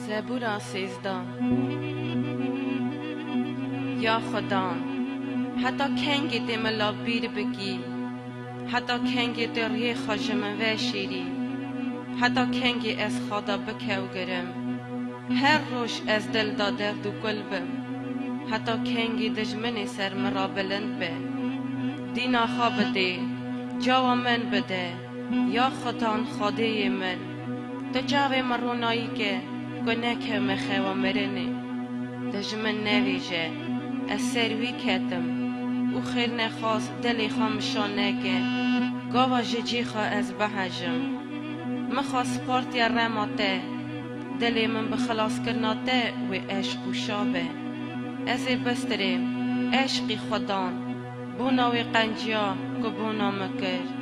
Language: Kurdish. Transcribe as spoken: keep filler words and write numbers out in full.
Zebûra sêzdeh. Ya Xudan, heta kengî tê min la bîr bikî? Heta kengî tê riyê xwe ji min veşîrî? Heta kengî ez xwe da bikewgirim? Her roj ez dil da derd û kul bim. Heta kengî dijminê ser min ra bilind be? Dîna xwe bidê, cawa min bide. Ya Xudan, Xwedêyê min, tu çavê min ronayî ke, ku nekevme xewa mirinê. Tu ji min nevêje, ez ser wî ketim û xêrnexwas dilê xwe mişa neke, gava ji cî xwe ez bihejim. Min xwe spartiye rema te, dilê min bi xilaskirina te wê eşq û şa be. Ez ê bistirêm, eşqî Xudan, bona wê qenciya ku bona min kir.